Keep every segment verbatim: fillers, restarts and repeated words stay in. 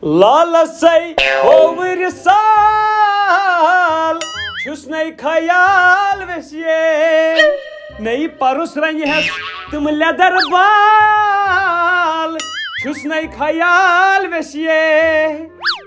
لالسے ہووٕرۍ سال، چھُس نے خیال ویسے، نئی پرُس رنہِ ہس تِم لیدر بال، چھُس نے خیال ویسے،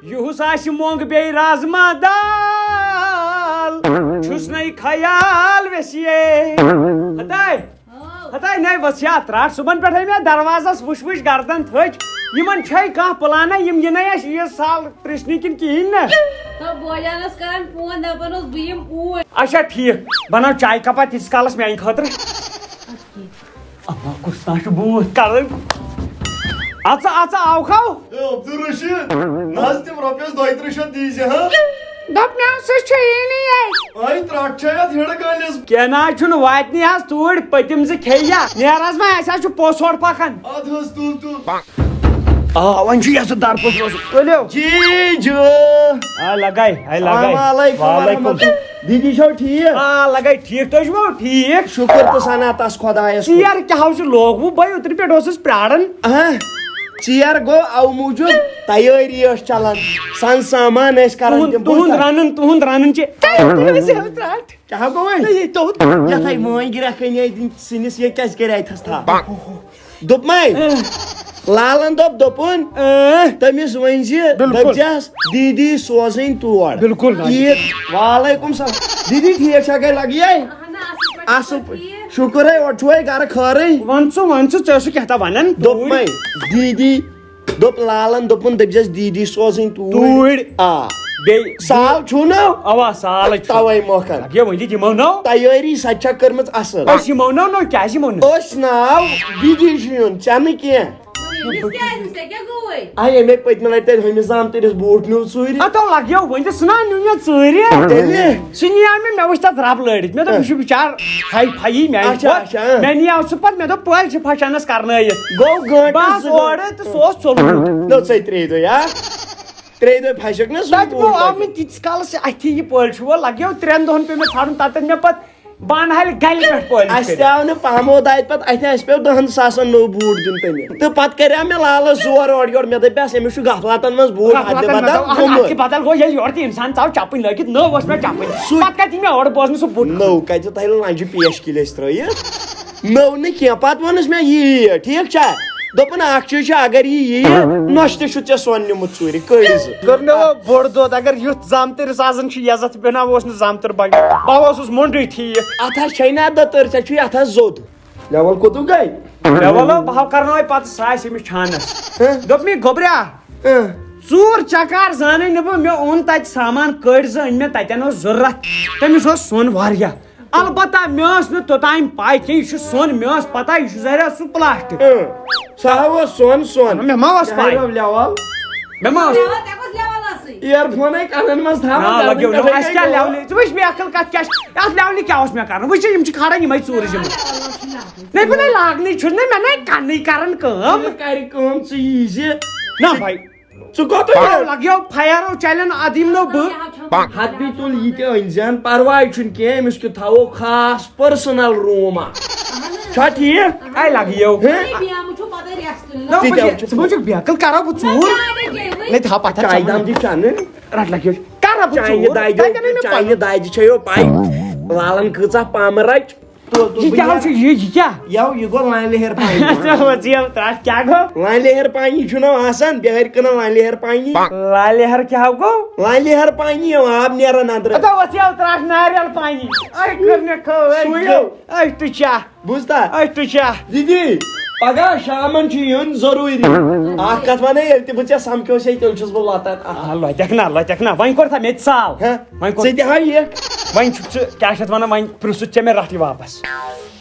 یُہُس آسہِ مۄنگ بیٚیہِ رازما دال، چھُس نے خیال ویسے۔ ہتاے۔ ہتاے نے وسیا تراٹ صبحن پٮ۪ٹھے مےٚ دروازس وٕچھ وٕچھ گردن تھٔج۔ یِمن چھے کانٛہہ پلانا، یِم یِنَے اَسہِ یہِ سال پرٛژھنہِ کِنہٕ کِہیٖنۍ نہٕ؟ تو بوجان ٲس کران فون، دپان اوس بہٕ یِمہٕ اوٗرۍ۔ اچھا ٹھیٖک، بناو چاے کپا تیٖتِس کالس میانہِ خٲطرٕ۔ اما کُس تام چھُ بوٗتھ کران۔ اژٕ اژٕ آو کھو۔ اے عبدالرشید، نہ حظ تِم رۄپیس دۄیہِ ترٕٛہ شیٚتھ دیٖزِ ہا۔ دوٚپ مےٚ سۭتۍ چھُ یی نہٕ یے۔ اے ترٛٹھ چھے اتھ ہِڑٕ گٲلِس۔ کینٛہہ نہ حظ چھُنہٕ، واتنی حظ توٗرۍ، پٔتِم زٕ کھیٚیہِ یا۔ نیر حظ وۄنۍ، اسہِ حظ چھُ پوٚژھ ہورٕ پکان۔ ادٕ حظ تُل تُل۔ آ، وۄنۍ چھُ یَزٕ درپوش روزُن۔ ؤلِو۔ جی جو۔ آ، لگے، ہے، لگے۔ السلام علیکم وعلیکم۔ ورحمۃ اللہ۔ دیدی چھو ٹھیٖک؟ آ، لگے ٹھیٖک، تُہۍ چھِو ٹھیٖک؟ شُکر تہٕ ثنا تس خۄدایس کُن۔ ژیر کیٛاہ حظ چھُ لوگمُت؟ بہٕ اوترٕ پٮ۪ٹھ اوسُس پیاران۔ اہاں، ژیر گوٚو اَوٕ موٗجوٗب تیٲری ٲس چلان۔ سن سامان ٲسۍ کران تُہُنٛد، تِم۔ تُہُنٛد رنُن، تُہُنٛد رنُن چھِ۔ تُہۍ ٲسِو ترٛٹھ۔ کیٛاہ گوٚو وۄنۍ؟ یہِ توٚت۔ یتھے مٲنۍ گرٛکھ أنۍ اَتہِ سِنِس، یہِ کیٛازِ کرِ اَتہِ تھَس تھپھ؟ دوٚپمَے، لالن دوٚپ، دوٚپُن، اۭں۔ تٔمِس ؤنۍ زِ، بِلکُل۔ دٔپزٮ۪س، دیٖدی سوزٕنۍ تور۔ بِلکُل۔ عیٖد، وعلیکم سلام۔ دیٖدی، ٹھیٖک چھا، گٔے لگیے؟ اہن، اصل پٲٹھۍ، اصل چھِو پٲٹھۍ۔ ٹھیٖک؟ شُکرے، اورٕ چھُوے گرٕ خٲرٕے۔ وَن ژٕ، وَن ژٕ، ژٕ ٲسٕکھ کیٛاہ تام وَنان؟ دوٚپمَے، دیٖدی، دوٚپ لالن، دوٚپُن، دٔپزٮ۪س دیٖدی سوزٕنۍ توٗرۍ۔ توٗرۍ؟ آ۔ بیٚیہِ؟ سال چھُو نا؟ اوا، سال چھُ۔ توے مۄکھن۔ لگے ؤنِتھ یِمو نو۔ تیٲری سۄ تہِ چھا کٔرمٕژ اصٕل؟ أسۍ یِمو نو نو، کیٛازِ یِمو نہٕ؟ أسۍ ناو، دیٖدی چھُ یُن، ژےٚ نہٕ کینٛہہ۔ أمِس کیٛازِ؟ ژےٚ کیٛاہ گوٚوُے؟ آے، أمۍ ہے پٔتمہِ لٹہِ تَتہِ ہُمِس زامتٕرِس بوٗٹھ نیوٗ ژوٗرِ۔ ہتو لگیو وۄنۍ تہٕ سُہ نا نیوٗ مےٚ ژوٗرِ۔ تیٚلہِ؟ سُہ نِیاو مےٚ، مےٚ وٕچھ تَتھ رب لٲڑِتھ۔ مےٚ دوٚپ، یہِ چھُ بِچار ہاے فاے میٛانہِ اچھا، کھۄتہٕ۔ اچھا، اۭں۔ مےٚ نِیاو سُہ پتہٕ، مےٚ دوٚپ، پٲلۍ چھِ پھچانس کرنٲیِتھ۔ گوٚو گٲنٛٹہٕ بس زٕ گٲنٛٹہٕ۔ اورٕ تہٕ سُہ اوس ژوٚلمُت۔ نو ژے ترٛیٚیہِ دۄہہِ، ہا؟ ترٛیٚیہِ دۄہہِ پھچکھ نا سُہ تَتہِ بوٗٹھ مہ آو پتہٕ۔ مےٚ تیٖتِس کالس یہِ اَتھِ یہِ پٲلۍ چھُ وۄنۍ لگیو ترٛٮ۪ن دۄہن پیوٚو مےٚ ژھانٛڈُن، تَتٮ۪ن مےٚ پتہٕ بانہٕ ہالہِ گلہِ پٮ۪ٹھ پٲلۍ اَسہِ تہِ کٔرِتھ۔ آو نہٕ پامو دادِ پتہٕ اَتھِ، اَسہِ پیوٚو دَہن ساسن نوٚو بوٗٹھ دیُن تٔمِس۔ تہٕ پتہٕ کریٛاو مےٚ لالس زور اورٕ یورٕ، مےٚ دَپیٛاس، أمِس چھُ غفلاتن منٛز بوٗٹھ اَدلہِ غفلاتن بدل منٛز، اَہن، گوٚمُت۔ اَدلہِ بدل گوٚو، ییٚلہِ یورٕ تہِ اِنسان ژاو چپٕنۍ لٲگِتھ، نٔو ٲس مےٚ چپٕنۍ۔ سُہ پتہٕ کتہِ یی مےٚ اورٕ بوزنہٕ سُہ بوٗٹھ؟ نٔو کتہِ، تۄہہِ لنجہِ پیش کِلۍ ٲسۍ ترٲیِتھ؟ نٔو نہٕ کینٛہہ۔ پتہٕ ووٚنُس مےٚ، یی، یی، ٹھیٖک چھا؟ دوٚپُن، اکھ چیٖز چھُ، اگر یہِ یِیہِ، نۄشہِ تہِ چھُ ژےٚ سۄن نیُمُت ژوٗرِ، کٔڑۍ زٕ۔ کٔر مےٚ وۄنۍ بوٚڑ دۄد، اگر یُتھ زامتٕرِس آسان چھُ عزت، بہٕ نا اوس نہٕ زامتٕر بنہِ، بہٕ اوسُس مۄنڈٕے ٹھیٖک۔ اتھ ہا چھے نہ دٔتٕر، ژےٚ چھُے اتھ ہا زوٚد۔ لیول کوٚتُک گٔے؟ لیول ہا، بہٕ ہا کرناوے پتہٕ سُہ آسہِ أمِس چھانس۔ ہہ؟ دوٚپ مےٚ، گوٚبریا، ہہ؟ ژوٗر چکار زانَے نہٕ بہٕ، مےٚ اوٚن تتہِ سامان، کٔڑۍ زٕ أنۍ مےٚ، تتٮ۪ن اوس ضروٗرت، تٔمِس اوس سۄن واریاہ۔ البتہ مےٚ ٲس نہٕ توٚتام پَے کینٛہہ، یہِ چھُ سۄن، مےٚ ٲس پَتہ یہِ چھُ ظٲہِرا سُہ پلاسٹک۔ اۭں، سُہ ہا اوس سۄن، سۄن۔ مےٚ ما ٲس پَے۔ لیول۔ مےٚ ما ٲس۔ لیول، ژےٚ کۄس لیول ٲسٕے؟ اِیر فونَے کَنَن منٛز تھاوان، نا، لَگیو نہٕ۔ اَسہِ کیٛاہ لیولہِ؟ ژٕ وٕچھ مےٚ عقل کَتھ کیٛاہ چھِ؟ اَتھ لیولہِ کیٛاہ اوس مےٚ کَرُن؟ وٕچھ، یِم چھِ کھاران یِمَے ژوٗرٕ یِم۔ لیول چھُنہٕ اَتھ۔ نہ، بہٕ نَے لاگنٕے چھُنہٕ، نہ، مےٚ نَے کَنٕے کَران کٲم۔ ژٕ کَرِ کٲم، ژٕ یی زِ۔ نہ، بھائی۔ ژٕ کوٚت لگیو فایرو چلن ادیم نو بہٕ۔ حد بھی تُل یہِ تہِ أنۍ زٮ۪ن، پرواے چھُنہٕ کینٛہہ، أمِس کیُتھ تھاوو خاص پٔرسنل روٗم اکھ۔ چھا ٹھیٖک؟ اے لگیو۔ ہے؟ نہ، تہِ کیٛاہ وٕچھو؟ ژٕ بوٗزِکھ بیقل کرو بہٕ ژوٗر۔ نہ، تھاو پتہ چاے دام دِ چانہٕ۔ رٹ لگیو۔ کرا بہٕ چاینہِ ژوٗر؟ دادِ، تَتہِ نَے مےٚ چاینہِ پَنُن۔ دادِ چھےٚ یو پاے۔ لالن کۭژاہ پامہٕ رچ۔ تو، تو، یہِ بہٕ کیٛاہ نیرٕ۔ چھُ؟ یہِ، یہِ کیٛاہ؟ یَو، یہِ گوٚو لانہِ ہیٚہر پانی۔ اچھا، وۄنۍ ژٕ یَو ترٛٹھ، کیٛاہ گوٚو؟ لانہِ ہیٚہر پانی چھُنہ آسان، بِہٲرۍ کٕنان لانہِ ہیٚہر پانی۔ لالہِ ہیٚہر کیٛاہ گوٚو؟ لانہِ ہیٚہر پانی، یَو آب نیران اندرٕ۔ اَدٕ وۄنۍ ژٕ یَو ترٛٹھ ناریل پانی۔ أسۍ کٔر مےٚ کھٲوۍ، سُے یَو۔ أسۍ تہِ چاہ۔ بوٗزتھا؟ أسۍ تہِ چاہ۔ دیدی، پگاہ شامن چھُ یُن ضروٗری۔ اکھ کتھ ونے، ییٚلہِ تہِ بہٕ ژےٚ سمکھیوس ہے، تیٚلہِ چھُس بہٕ لۄتان۔ آ، لۄتٮ۪کھ نا، لۄتٮ۪کھ نا، وۄنۍ کوٚر تھا مےٚ تہِ سال۔ ہہ؟ وۄنۍ کوٚر ژٕ تہِ ہا یِکھ۔ وۄنۍ چھُکھ ژٕ، کیٛاہ چھِ اتھ ونان، وۄنۍ پرٛژھُتھ ژےٚ مےٚ رٹھ یہِ واپس۔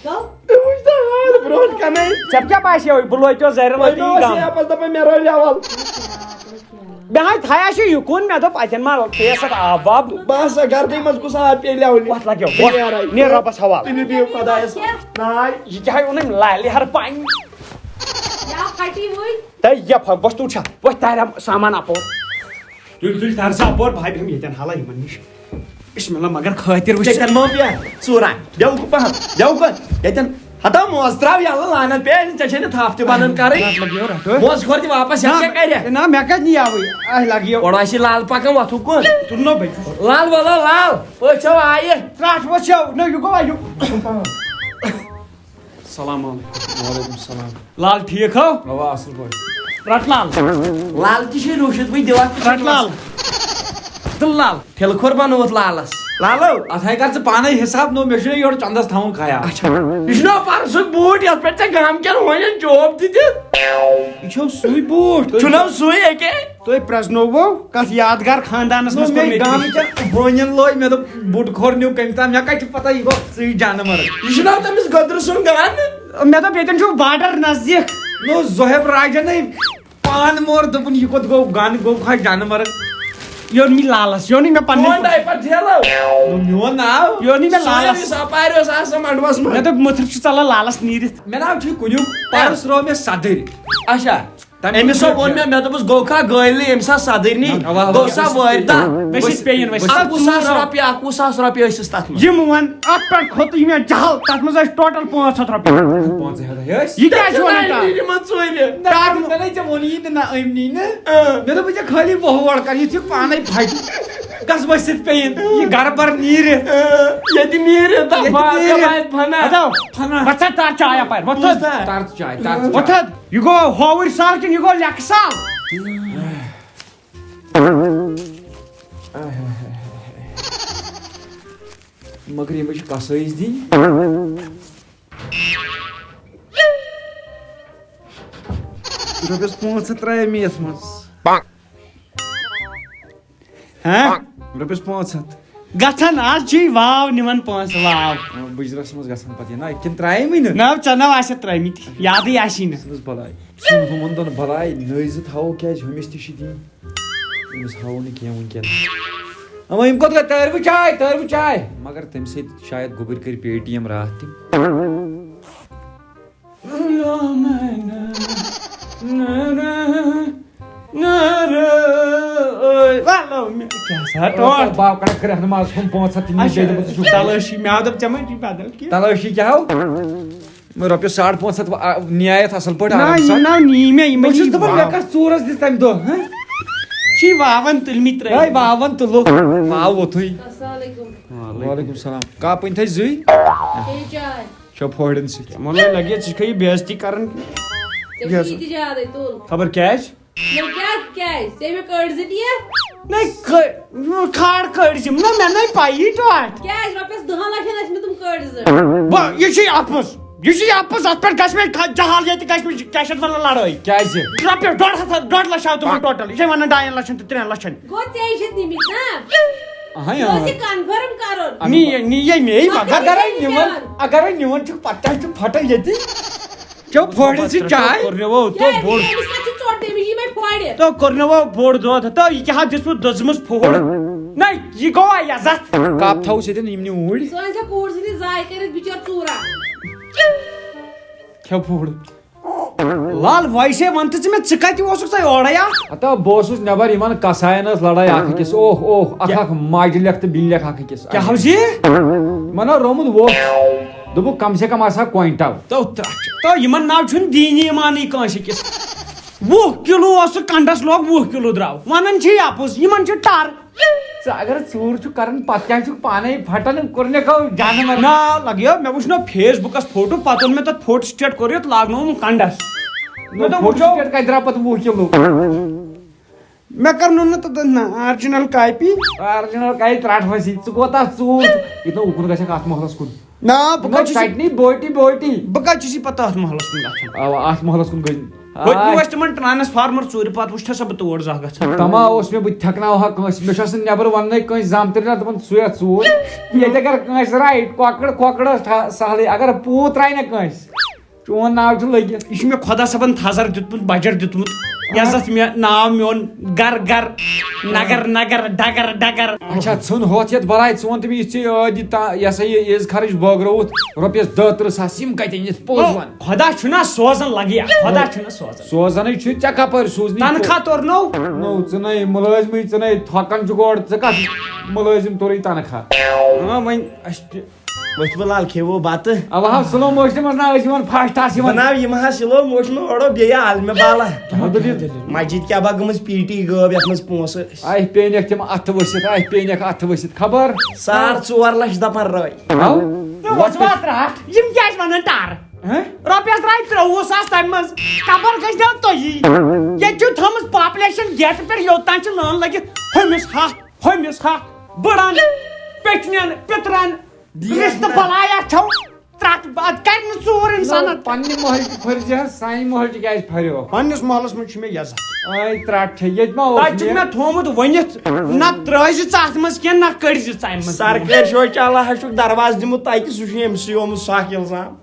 تو؟ ژٕ وٕچھ تہٕ حال برونٛٹھ کنے۔ ژےٚ کیٛاہ باسیوٕے؟ بہٕ لوتیوس زرِ وۄنۍ لوتی مےٚ اوس گام۔ یہِ اپس دپان مےٚ رٲو لیول۔ مےٚ ہاے تھایہ چھُ یہِ کُن، مےٚ دوٚپ اتٮ۪ن ما پیٚیس اتھ آب واب۔ بس گردٕے منٛز کُس آب پیٚیہِ لیولہِ۔ وتھ لگیو، بہٕ وتھ۔ نیرٕ۔ نیر رۄبس حوالہٕ۔ تُلِو بِہِو خۄدایس۔ ناے۔ یہِ کیٛاہ ہاے اوٚنُم لالہِ ہر پانی۔ یا پھٹی وٕنۍ۔ تہٕ یہِ پھۄ-، بس تُل چھا، وۄتھ تارِ سامان اپور۔ تُلۍ، تُلۍ، تر سا اپور، بہٕ ہا بیٚہمہٕ ییٚتٮ۪ن حالہ یِمن نِش۔ بسم اللہ، مگر خٲطِر وٕچھ ژےٚ۔ ییٚتٮ۪ن مہ بیٚہہ، ژوٗرا، بیٚہہ اُکُن پہم، بیٚہہ اُکُن، ییٚتٮ۪ن۔ ہتا موز تراو یلہٕ، لعنت پیٚیہِ، ژےٚ چھے نہٕ تھپھ تہِ بنان کرٕنۍ۔ نہ، لگیو رٹو۔ موز کھور تہِ واپس، یتھ کیٛاہ کرِ؟ نہ، مےٚ کتہِ نی آوٕے۔ آہ، لگیو۔ اورٕ آسہِ لال پکان وتھُک کُن۔ تُل نو بچہِ۔ لال بولو لال، پٔژھ چھو آیہِ۔ ترٛٹھ وۄژھ چھو۔ نہ، یہِ گوٚو، یہِ۔ السلام علیکم۔ وعلیکم السلام۔ لال ٹھیک ہو؟ اوا، اصل پٲٹھۍ۔ رٹ لال۔ لال تہِ چھے روشت وۄنۍ دِوان۔ رٹ لال۔ تُل لال۔ ٹھیلہٕ کھور بنووُتھ لالس۔ لالو، اتھ ہے کر ژٕ پانے حساب، نو مےٚ چھُنہ یورٕ چندس تھاوُن خیال۔ اچھا۔ یہِ چھُنہ پرسُک بوٗٹ یتھ پٮ۪ٹھ ژےٚ گامہٕ کٮ۪ن ہونٮ۪ن چوب تہِ دِتھ؟ یہِ چھو سُے بوٗٹ؟ چھُنہ سُے اکے؟ تُہۍ پرٛزنووُ کتھ یادگار خاندانس نو منٛز کوٚر مےٚ مےٚ گامہٕ کٮ۪ن ہونٮ۪ن لٲگۍ، مےٚ دوٚپ بوٗٹہٕ کھور نیوٗ کٔمۍ تام، مےٚ کتہِ چھُ پتہ یہِ گوٚو سُے جانور۔ یہِ چھُنہ تٔمِس گٔدرٕ سُنٛد گان؟ مےٚ دوٚپ ییٚتٮ۪ن چھُ border نزدیٖک۔ نو زوہیب راجن ہے پان مور، دوٚپُن، یہِ کوٚت گوٚو؟ گن گوٚو کھا جانور؟ یہِ اوٚن مےٚ لالس، یہِ اوٚن نہٕ مےٚ پننہِ پونٛسہٕ۔ ڈایپر ٹھیلو۔ دوٚپُن، میون ناو؟ یہِ اوٚن نہٕ مےٚ لالس۔ سٲنِس اپارِ اوس آسان مڈوس منٛز۔ مےٚ دوٚپ، مُتھرِتھ چھُ ژلان لالس نیٖرِتھ۔ مےٚ ناو چھُے کُنیُک، پرُس رو مےٚ صدٕرۍ۔ اچھا۔ تَمہِ أمِس سا ووٚن مےٚ، مےٚ دوٚپُس، گوٚو کھا گٲلۍ أمِس آ صدٕرۍ نی؟ اَوا، اَوا۔ گوٚو سا وٲرۍ دہ۔ مےٚ چھِ پین وۄنۍ۔ اَکوُہ ساس رۄپیہِ، اَکوُہ ساس رۄپیہِ ٲسِس تَتھ منٛز۔ یِم وَن، اَتھ پٮ۪ٹھ کھوٚتُے مےٚ جہل، تَتھ منٛز ٲسۍ total پانٛژھ ہَتھ رۄپیہِ۔ پانٛژھ ہَتھ ٲسۍ؟ یہِ کیٛاہ چھُ وَنان تَتھ؟ یِمَن ژوٗرِ۔ تَتھ نہ، نہ، ژےٚ ووٚنُے نہٕ نہ أمۍ نی نہٕ۔ اۭں۔ مےٚ دوٚپ، بہٕ ژےٚ خٲلی وۄہہٕ وۄڑ کَرٕ، یُتھ یہِ پانَے پھَٹہِ۔ گژھ ؤسِتھ پیٚیِن۔ یہِ گرٕ بَر نیٖرِتھ۔ اۭں۔ ییٚتہِ نیٖرِتھ دَپھ ییٚتہِ بَر، نیٖرِتھ۔ دَپھ بَر فَنا۔ ہَتو، فَنا۔ وۄتھ سا، تَر چاے اَپارِ، وۄتھ تھَد۔ تَر چاے، تَر چاے۔ وۄتھ تھَد۔ یہِ گوٚو ہووٕرۍ سال کِنہٕ یہِ گوٚو لٮ۪کہٕ سال؟ مگر یِمَے چھِ کَسٲیِس دِنۍ۔ رۄپیَس پانٛژھ ہَتھ ترٛایے مےٚ یَتھ منٛز۔ ہاں؟ رۄپیَس پانٛژھ ہَتھ۔ گژھن آز چھُے واو نِوان پونٛسہٕ، واو۔ آ، بُجرَس منٛز گژھن پَتہٕ یہِ۔ نہ، کِنہٕ ترٛایے وٕنہِ؟ نہ، ژےٚ نہ آسہِ ترٛٲیمٕتۍ، یادٕے آسی نہٕ۔ ژٕ نہٕ بَلاے۔ ژٕ نہٕ ہُمَن دۄن بَلاے، نٔے زٕ تھاوو، کیٛازِ ہُمِس تہِ چھِ دِنۍ۔ أمِس ہاوو نہٕ کینٛہہ وٕنکٮ۪ن۔ اَما یِم کوٚت گٔے؟ تٲرِو چاے، تٲرِو چاے۔ مگر تَمہِ سۭتۍ شاید گوٚبٕرۍ کٔرۍ پے ٹی ایم راتھ تِم۔ نعرہ، نعرہ، اے، والو مےٚ کیٛاہ سا ٹوٹھ۔ باو کڑا کٔرِتھ نماز ہُم پانٛژھ ہَتھ تہِ نِش اچھا، بیٚیہِ دوٚپُن ژٕ چھُکھ تلٲشی، مےٚ آو دوٚپ ژےٚ ما چھُے بدل کینٛہہ؟ تلٲشی کیٛاہ ہو؟ مےٚ رۄپیَس ساڑ پانٛژھ ہَتھ وا-، آ، نِیایَتھ اَصٕل پٲٹھۍ نہ، آرام سان۔ نہ، نی مےٚ یِمَے بہٕ چھُس چیٖز دَپان، مےٚ واو۔ کَس ژوٗرَس دِژ تَمہِ دۄہ، ہہ؟ چھی واوَن تُلمٕتۍ ترٛٲوِتھ۔ ہے، واوَن تُلُکھ، واو ووٚتھُے۔ السلام علیکم۔ وعلیکم السلام۔ کَپ أنۍ تھَے زٕے؟ چیٚیِو چاے۔ چھو پھوڑن سۭتۍ۔ مولوی لگے، ژٕ چھکھ یہِ بے عزتی کران۔ ژےٚ چھُے یہِ تہِ زیادَے، تُل۔ خبر کیٛازِ؟ نہ کیٛاہ، کیٛازِ؟ ژےٚ مےٚ کٔڑۍ زٕ دِتھ؟ نہ، کٔ-، کھاڑ کٔڑۍ زِم۔ نہ، مےٚ نَے پَیی ٹوٹھ۔ کیٛازِ؟ رۄپیَس دَہَن لَچھَن ٲسۍ مٕتۍ تِم کٔڑۍ زٕ۔ بہٕ، یہِ چھُے اَپُز۔ یہِ چھُے اَپُز، اَتھ پٮ۪ٹھ گژھِ مےٚ کھا-، جہل ییٚتہِ گژھِ مےٚ کیٛاہ چھِ اَتھ وَنان لَڑٲے۔ کیٛازِ؟ رۄپیَس ڈۄڈ ہَتھ، ڈۄڈ لَچھ آو تِمَن ٹوٹَل۔ یہِ چھے وَنان ڈایَن لَچھَن تہٕ ترٛٮ۪ن لَچھَن۔ گوٚو ژےٚ چھِ نِمٕتۍ نا؟ اہاں، یہِ اوس اہاں۔ یہِ confirm کرُن۔ نی، نی، یے مے مگر۔ اگرے نِوان، اگرے نِوان چھُکھ پتہ چھُ پھٹان ییٚتہِ۔ چو پھوڑِ ژٕ چاے۔ کوٚر مےٚ وو تو کیٛازِ؟ بوٚڑ۔ أمِس کتہِ چھُ ژوٚٹ؟ تٔمِس یی مےٚ پھوڑِ۔ تو کوٚر مےٚ وو بوٚڑ دۄد۔ تو یہِ کیٛاہ حظ دِژمُت دٔزمٕژ پھوڑ؟ نہ، یہِ گوٚوا یزتھ۔ کپ تھاو سۭتۍ یِم نہِ اوٗرۍ۔ سٲنۍ سۄ کوٗر ژھٕنہِ ضایع کٔرِتھ بِچٲر ژوٗرا۔ کھٮ۪و پھوڑ۔ لال، ویسے ون تہٕ ژٕ مےٚ، ژٕ کتہِ اوسُکھ ژٕ اورے آ؟ ہتا بہٕ اوسُس نٮ۪بر، یِمن کساین ٲس لڑٲے اکھ أکِس۔ اوہ اوہ، اکھ کیٛاہ؟ اکھ ماجہِ لیکھ تہٕ بیٚنہِ لیکھ اکھ أکِس۔ کیٛاہ حظ یہِ؟ یِمن اوس رومُت ووٚژھ۔ دوٚپُکھ کم سے کم آسہِ ہا کوینٹل۔ تو ترٛٹھ۔ تو یِمن ناو چھُنہٕ دیٖنی ایمانٕے کٲنٛسہِ أکِس۔ وُہ کِلوٗ اوس سُہ کنڈس لوگ، وُہ کِلوٗ درٛاو۔ ونان چھِ یہِ اپُز، یِمن چھِ ٹر۔ ژٕ اگر ژوٗر چھُکھ کران، پتہٕ کیٛازِ چھُکھ پانے پھٹان؟ کوٚر مےٚ کٲم جانور۔ نا لگیو، مےٚ وُچھ نہ Facebook-س فوٹو، پتہٕ اوٚن مےٚ تتھ فوٹو سٹیٹ کوٚر یتھ لاگنووُم کنڈس۔ مےٚ دوٚپ، فوٹو وُچھو۔ سٹیٹ کتہِ درٛاو پتہٕ وُہ کِلوٗ؟ مےٚ کٔر نہٕ نہ تتھ نہ original copy۔ Original کتہِ ترٛٹھ وسی، ژٕ کوتاہ ژوٗر چھُکھ؟ یہِ نہٕ اُکُن گژھکھ اتھ محلس کُن۔ نا، بہٕ نہ، کتہِ چھُس، ژٹنی بوٹی بوٹی۔ بہٕ کتہِ چھُس یہِ پتہٕ اتھ محلس کُن گژھان؟ اوا، اتھ محلس کُن گٔے۔ پٔتمہِ آے۔ ؤسۍ تِمن transformer ژوٗرِ پتہٕ، وٕچھتھا سا بہٕ تور زانٛہہ گژھان؟ تما اوس مےٚ، بہٕ تھٮ۪کناوہا کٲنٛسہِ، مےٚ چھُ آسان نٮ۪بر وننے کٲنٛسہِ زامتٕرۍ نا، دپان سُے اتھ ژوٗر۔ ییٚتہِ اگر کٲنٛسہِ رایٹ کۄکر، کۄکر ٲس ٹھا-، سہلٕے، اگر پوٗت ترایہِ نا کٲنٛسہِ، چون ناو چھُ لٔگِتھ۔ یہِ چھُ مےٚ خۄدا صٲبن تھزر دیُتمُت، بجٹ دیُتمُت، یتھ زتھ مےٚ ناو میون گر گر، نگر نگر، ڈگر ڈگر۔ اچھا، ژھُن ہوتھ یتھ بلاے، ژٕ وَن تہٕ مےٚ، یُتھ ژےٚ یہِ عٲدی تا-، یہِ ہسا یہِ عیٖز خرٕچ بٲگرٲوُتھ، رۄپیس دہ تٕرٛہ ساس، یِم کتہِ أنِتھ؟ پوٚز وَن۔ خۄدا چھُنہ سوزان لگیا، خۄدا چھُنہ سوزان۔ سوزنے چھُ، ژےٚ کپٲرۍ سوٗزنٕے؟ تنخواہ توٚرنو؟ نو، ژٕ نے مُلٲزمٕے، ژٕ نے تھۄکان چھُکھ اورٕ، ژٕ کتھ مُلٲزم توٚرُے تنخواہ؟ ہاں، وۄنۍ اَسہِ تہِ ؤتھۍ بہٕ لال، کھیٚوو بتہٕ۔ اوا ہا سلو موشنہِ منٛز نہ ٲسۍ یِوان فاسٹ آسہِ یِوان۔ بناو یِم ہا سلو موشن اورو بیٚیہِ عالمہِ بالہ۔ کیٛاہ دٔلیٖل؟ مسجد کیٛاہ با گٔمٕژ پیٖٹی غٲب یتھ منٛز پونٛسہٕ ٲسۍ۔ اَتھ پیٚنکھ تِم اَتھٕ ؤسِتھ، اَتھ پیٚنکھ اَتھٕ ؤسِتھ خبر۔ ساڑ ژور لچھ دپان رٲے۔ ہاو؟ تہٕ وۄتھ واترا، یِم کیٛازِ ونان ٹار؟ ہہ؟ رۄپیس درٛاے ترٛوٚوُہ ساس تمہِ منٛز، خبر گژھِ نہ تۄہی۔ ییٚتہِ چھُ تھٲومٕژ پاپلیشن گیٹہٕ پٮ۪ٹھ یوٚت تام چھِ لٲن لٔگِتھ، ہُمِس ہتھ، ہُمِس ہتھ، بٕڑن، پیٚٹھنٮ۪ن، پِترن، رشتہٕ بلایا چھو ترٛٹھ، اتھ کرِ نہٕ ژوٗر انسان۔ پننہِ محلہٕ تہِ پھٔرۍ زِ حظ، سانہِ محلہٕ تہِ کیٛازِ پھٔرِو؟ پننِس محلس منٛز چھُ مےٚ عزت۔ آے ترٛٹھ چھےٚ، ییٚتہِ ما اوس تتہِ چھُکھ مےٚ تھوٚومُت ؤنِتھ، نہ ترٛٲوزِ ژٕ اتھ منٛز کینٛہہ، نہ کٔڑزِ ژٕ امہِ منٛز۔ سرکٲرۍ چھُ چالا ہا چھُکھ دروازٕ دیُمُت تتہِ، سُہ چھُ أمۍ سٕے آمُت سُہ اکھ الزام۔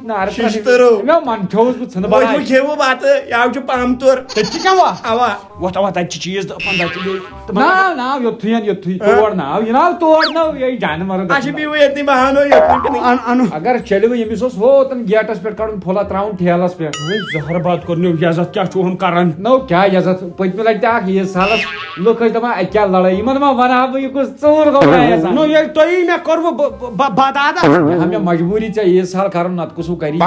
نار ششتٕرو۔ مےٚ من کھیوٚوُس بہٕ ژھٕنہٕ بناوِ۔ وۄنۍ کھیٚوٕ بتہٕ، یاو چھُ پامتُر۔ تتہِ چھِ کیٛاہ وا؟ اوا۔ وۄتھ اوا، تتہِ چھِ چیٖز تہٕ پنٛداہ کِلوٗ۔ ناو ناو یوٚتھُے یَن یوٚتھُے تور ناو یہِ ناو تور ناو یہِ جانور۔ اچھا، بیٚیہِ وۄنۍ ییٚتنٕے بہانو یوٚتنٕے کِنہٕ؟ ان انو۔ اگر چلوٕ ییٚمِس اوس ہوتن گیٹس پٮ۪ٹھ کڑُن پھُلا ترٛاوُن ٹھیلس پٮ۪ٹھ۔ زہر باد کوٚر نیو عزت، کیٛاہ چھُ ہُم کران؟ نو کیٛاہ عزت؟ پٔتمہِ لٹہِ تہِ اکھ عیٖد سالس لُکھ ٲسۍ دپان اتہِ کیٛاہ لڑٲے، یِمن ما ونہٕ ہا بہٕ یہِ کُس ژوٗر گوٚو مےٚ عیٖد سال؟ نو ییٚلہِ تۄہی مےٚ کوٚروٕ ب- ب- ب- بدعادت۔ مےٚ ہا مےٚ مجبوٗری ژےٚ عیٖد سال کرُن، نتہٕ کُس ہُہ کری؟